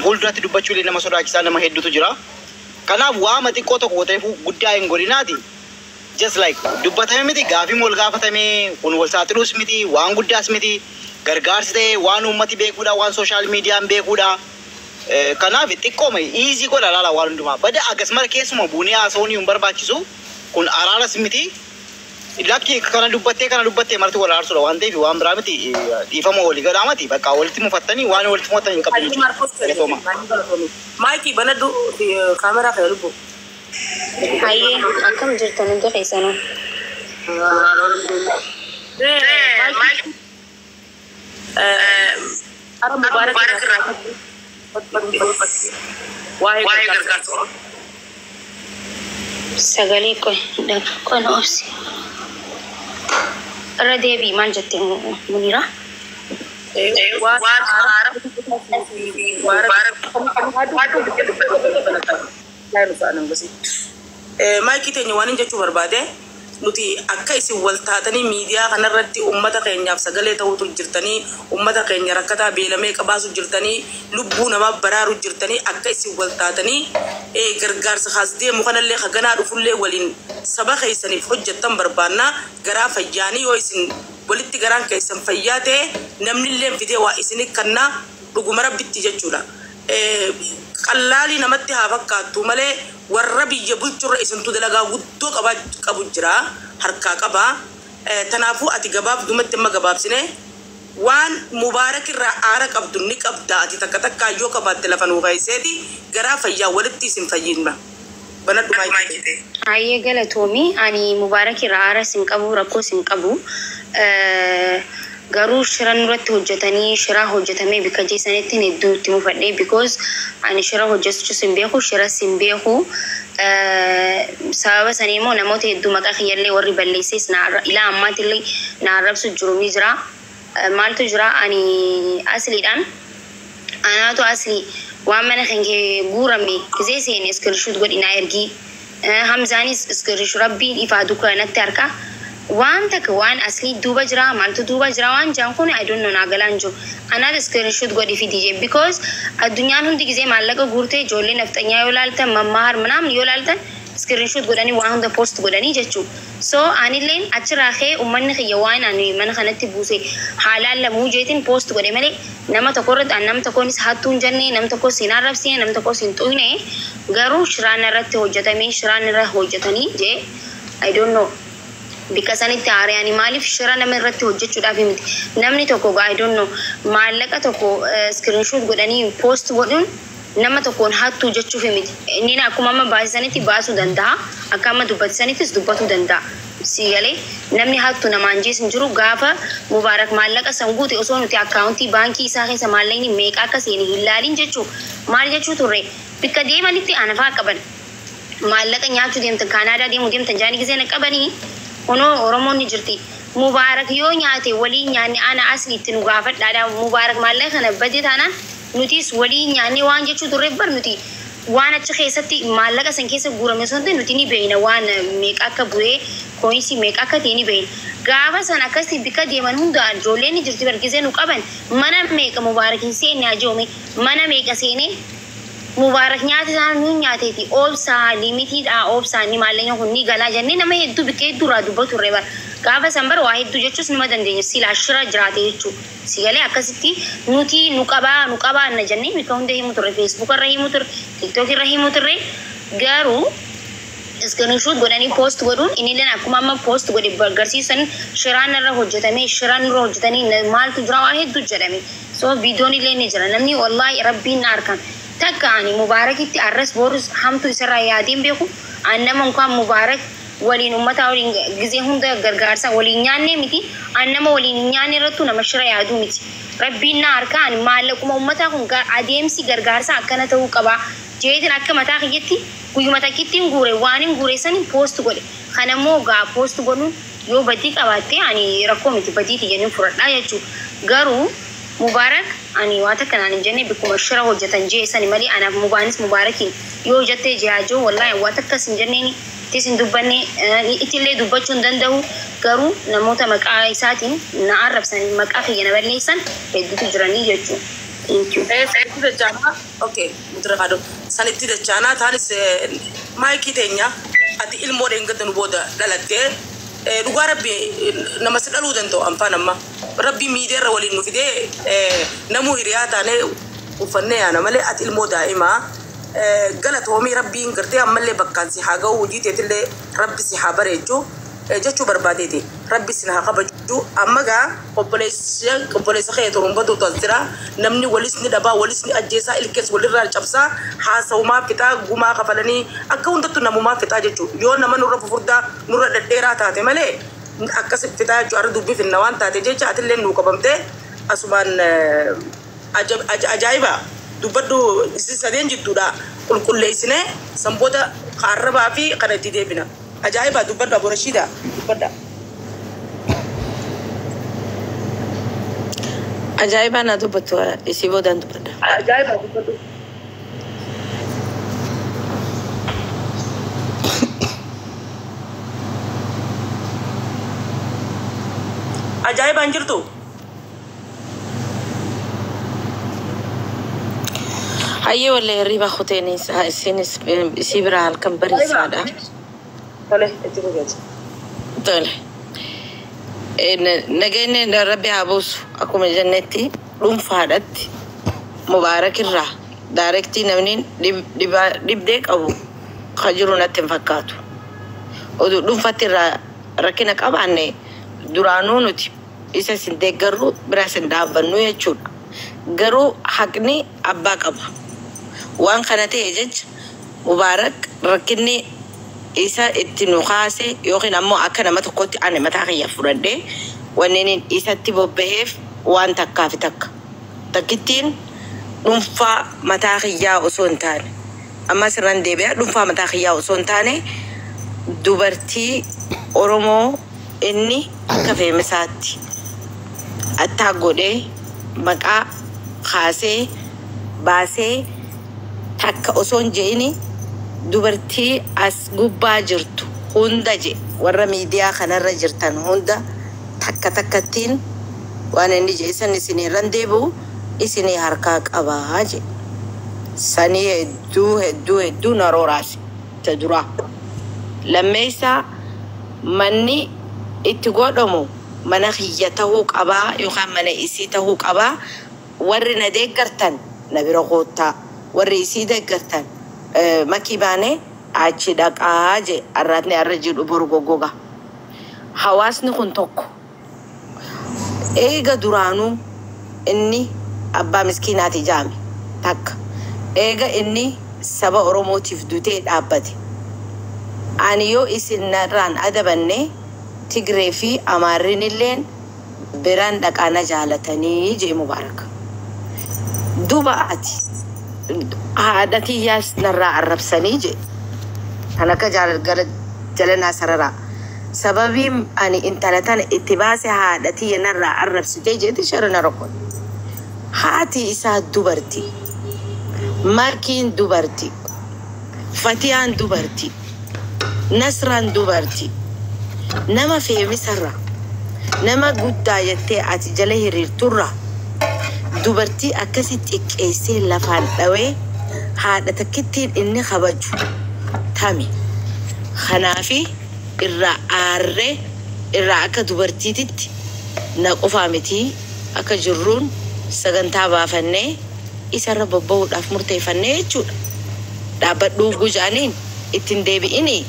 Fuulduratti dubbachuu illee nama sodaachisaa nama hedduutu jira. Kanaaf waama xiqqoo tokko ta'eef guddaa hin godhinaati. Just like dubbatame miti, gaafii wal gaafatame kun wal saaxiluus miti, waan guddaas miti, gargaarsi ta'e waan uummati beekuudha, waan social mediaan beekuudha. Kanaaf xiqqooma easy godha laala waan hundumaa. Bada agas mara keessuma buunee haasa'uun hin barbaachisu. Kun araaras miti. Lakki, kana dubbattee kana dubbattee marti wal aarsuudha waan ta'eef, waan biraa miti, dhiifama walii godhaamati bakka walitti mufattanii waan walitti mufattan hin qabdan jechuudha. Galatooma. Maayikii banadhu, kaameraa kee lubbu. Hayyee, akkam jirtan hundi keessanuu? Maayikii. Ara Mubaarak irraa waa'ee gargaarsa. Sagalee qoy qoy obsi. Irra deebii, maal jette Munira? Waan aara Mubaarak. Maayikii teenya, waan hin jechuu barbaade, nuti akka isin wal taatanii miidiyaa kanarratti ummata keenyaaf sagalee ta'utu jirtanii, ummata keenya rakkataa beelamee qabaasu jirtanii, lubbuu namaa baraaru jirtanii, akka isin wal taatanii gargaarsa kaas deemu kanallee haganaa dhufullee waliin saba keessaniif hojjettan barbaannaa. Garaa fayyaanii yoo isin walitti garaan keessan fayyaa ta'e, namnillee fidee waa isinii kannaa, dhuguma rabbitti jechuudha. Qallaalii namatti haa fakkaattu malee, warra biyya bulchurra isintu dalagaa guddoo qabu jira, harkaa qaba. Tanaafuu ati gabaabdumatti amma gabaabsine, waan Mubaarak irraa aara qabdu ni qabda, ati takka takkaa yoo qabaatte lafa nuu keesseeti garaa fayyaa walitti isin fayyinna. Banadhu maayikii. Hayyee, galatoomi. Ani Mubaarak irraa aara sin qabu, rakkoo sin qabu. Garuu shira nurratti hojjetanii, shira hojjetamee bikka jeesanitti hedduu itti mufadhee, because ani shira hojjechuus hin beeku, shiras hin beeku. Sababa sanii immoo namoota hedduu maqaa kiyyallee warri balleesses ilaa ammaatillee na arrabsu jiru ni jira. Maaltu jira, ani asliidhaan anaatu asli waan mana kan kee guurame gisee seene screenshot godhi naa ergii. Hamzaanis screenshot, rabbiin ifaa dukkanatti harka. Waan takka waan aslii duuba jira, maaltu duuba jira waan jaan kun, I don't know, naa galaan jiru. Anaatu screenshot godhi fidi jee, because addunyaan hundi gisee maallaqa guurtee, ijoollee nafxanyaa yoo laaltan, mammaar ምናምን yoo laaltan, screenshot godhanii waan hunda post godhanii jechuu. So anilleen achirraa ka'ee uummanni kiyya waan ani mana kanatti buuse haalaan lamuu jeetiin post godhe malee, nama tokko irratti an nama tokkonis hattuu hin jenne, nama tokkos hin arrabsine, nama tokkos hin xuyne. Garuu shiraan irratti hojjetamee, shiraan irra hojjetanii jee, I don't know. Bikka sanitti haarayanii maaliif shira nama irratti hojjechuudhaaf miti. Namni tokko, I don't know, maallaqa tokko screenshot godhanii post godhuun nama tokkoon hattuu jechuuf miti. Inni akkuma amma baasisanitti baasuu danda'a. Akka amma dubbatisaniittis dubbatuu danda'a. Si galee, namni hattu namaan jees hin jiru. Gaafa Mubaarak maallaqa san guute, osoo nuti akkaawuntii baankii isaa keessa maallaqni meeqa akka seene hin laalin jechuu, maal jechuu turre? Bikka deemanitti anafaa qaban. Maallaqa nyaachuu deemtan, Kaanaadaa deemuu deemtan jaanii gisee na qabanii, kunoo Oromoon ni jirti. Mubaarak yoo nyaate waliin nyaanne, ana asli itti nu gaafadhaadha. Mubaarak maallaqa kana bade taanaan nutis waliin nyaanne waan jechuu turreef bar, nuti waan achi keessatti maallaqa san keessa guurame sun nuti ni beeyna, waan meeqa akka bu'ee, coinsii meeqa akka ta'e ni beeyna. Gaafa san akkasitti bikka deeman hunda ijoolleen ni jirti bar, gisee nu qaban mana meeqa Mubaarak hin seenne ajoome, mana meeqa seenee Mubaarak nyaata isaan nu nyaateeti, obsaa limitiidha, obsaa inni maallaqni kun ni galaa jennee nama hedduu bikka hedduu irraa dubbatu turre bara. Gaafa san bara waa hedduu jechuus nima dandeenya silaa shira jiraate jechuudha. Si galee, akkasitti nuti nu qabaa nu qabaa na jennee bikka hunda himu turre, Facebook irra himu turre, TikTok irra himu turre. Garuu screenshot godhanii post godhuun, innilleen akkuma amma post godhe agarsiisan, shiraan irra hojjetamee, shiraan irra hojjetanii, maaltu jira, waa hedduu jedhame. So viidiyoon illee ni jira. Namni wallahi rabbiin na arkan takka ani Mubaarakitti arras borus hamtu isarraa yaadeen beeku. An nama unkaan Mubaarak waliin ummata waliin gizee hunda gargaarsa waliin nyaannee miti. An nama waliin hin nyaanne irrattuu nama shira yaaduu miti. Rabbiin na harka, ani maallaquma ummataa kun adeemsi gargaarsa akkana ta'uu qaba jeetiin akka mataa kiyyatti guyyuma takkittiin guure, waan hin guure saniin post godhe. Kanammoo gaa post godhuun yoo badii qabaatte, ani rakkoo miti, badii tiyya fudhadhaa jechuudha. Garuu Mubaarak ani waa takka naan hin jenne, bikkuma shira hojjetan jee sani malee, anaaf mubaanis Mubaarakiin yoo jettee jihaajoo, wallaahi waa takkas hin jenneeni, ittis hin dubbanne, ittillee dubbachuu hin danda'u. Garuu namoota maqaa isaatiin na arrabsan, maqaa kiyya na balleessan hedduutu jiranii jechuudha. Thank you. Dachaanaa, okay, mudura kaadhu. Sanitti dachaanaa taanis maayikii teenya ati ilmoo dheengadda nu booda dhalattee dhugaa Rabbi nama si dhaluu danda'u anfaan amma. Rabbi miidiyaarra waliin nu fidee namuu hiriyaa taanee uffannee yaana malee ati ilmoo daa'imaa galatoomii. Rabbiin gartee ammallee bakkaan si haa ga'u, hojii teetillee Rabbi si haa bareechu jechuu barbaadeeti. Rabbi si haa kabaju. Amma gaa obboleessa kee turumbatu as jira. Namni walis ni dhabaa, walis ni ajjeesaa, ilkees walirraa cabsaa, haasawumaa fixaa, gumaa kafalanii akka hundattu namumaa fixaa jechuudha. Yoo nama nurra fufurdaa nurra dhedheeraa taate malee akkas fixaa jechuudha. Arra dubbii finna waan taate jecha atillee nuu qabamtee asumaan ajaa'iba dubbadhu. Isin sadeen jidduudha qulqulleessinee sanboota arrabaa fi kana itti deebina. Ajaa'iba, dubbadhu. Abu Rashiida, dubbadha. Ajaa'iba na dubbattu, isii boodaan dubbadha. Ajaa'iba, dubbadhu. Ajaa'ibaan jirtu. Hayyee, wallee hirriba kuteenis isinis isii bira halkan bariisaadha. Tole, itti fufiinsa. Tole. Nageenyi Rabbi haa buusu. Akkuma jennetti dhuunfaadhatti Mubaarak irraa directly namni dhibdee qabu ka jiru natti hin fakkaatu. Oduu dhuunfatti irraa rakkina qabaanne duraanuu nuti isa isin deeggarru bira isin dhaabbannu jechuudha. Garuu haqni abbaa qaba. Waan kana ta'e jecha Mubaarak rakkinni isa itti nu kaase yookiin ammoo akka nama tokkotti ani mataa kiyya fudhadhee wanneen isatti bobbaheef waan takkaa fi takka. Takkittiin dhuunfaa mataa kiyyaa osoo hin taane, amma sirran deebi'a, dhuunfaa mataa kiyyaa osoo hin taane dubartii Oromoo inni akka feemisaatti attaa godhee maqaa kaasee baasee takka osoo hin je'ini dubartii as gubbaa jirtu hunda je warra miidiyaa kanarra jirtan hunda takka takkattiin waan inni je isan isinii irran deebi'u isinii harkaa qabaa je. Sanii hedduu hedduu hedduu na rooraase ta duraa. Lammeessaa, manni itti godhamu mana kiyya tahuu qabaa yookaan mana isii tahuu qabaa, warri na deeggartan na bira koottaa, warri isii deeggartan makii baanee achi dhaqaa je. Arraatni arra jedhu boru goggoga. Hawaasni kun tokko eega duraanuu inni abbaa miskiinaati jaame takka eega inni saba Oromootiif dutee dhaabbate. Ani yoo isin narraan adabanne Tigree fi Amaarrin illeen biraan dhaqaa na jaalatanii jee Mubaarak. Duba ati haadha tiyyaas narraa arrabsanii jee. Kan akka gara jalanaa sararaa. Sababiin ani intala tana itti baase haadha tiyya narraa arrabsitee jeeti sharana rokkon. Haati isaa dubarti. Markiin dubarti. Fatiyaan dubarti. Nasraan dubarti. Nama feemisarra. Nama guddaa jettee ati jala hiriirturra. Dubartii akkasi xiqqeessee lafaan dhawee haadha takkittiin inni kabaju tami. Kanaafi irraa aarree irraa akka dubartiititti na qofaa miti akka jirruun sagantaa baafannee isarra bobba'uudhaaf murteeffannee jechuudha. Dhaabbadhuu gujaaniin ittiin deebi'inii.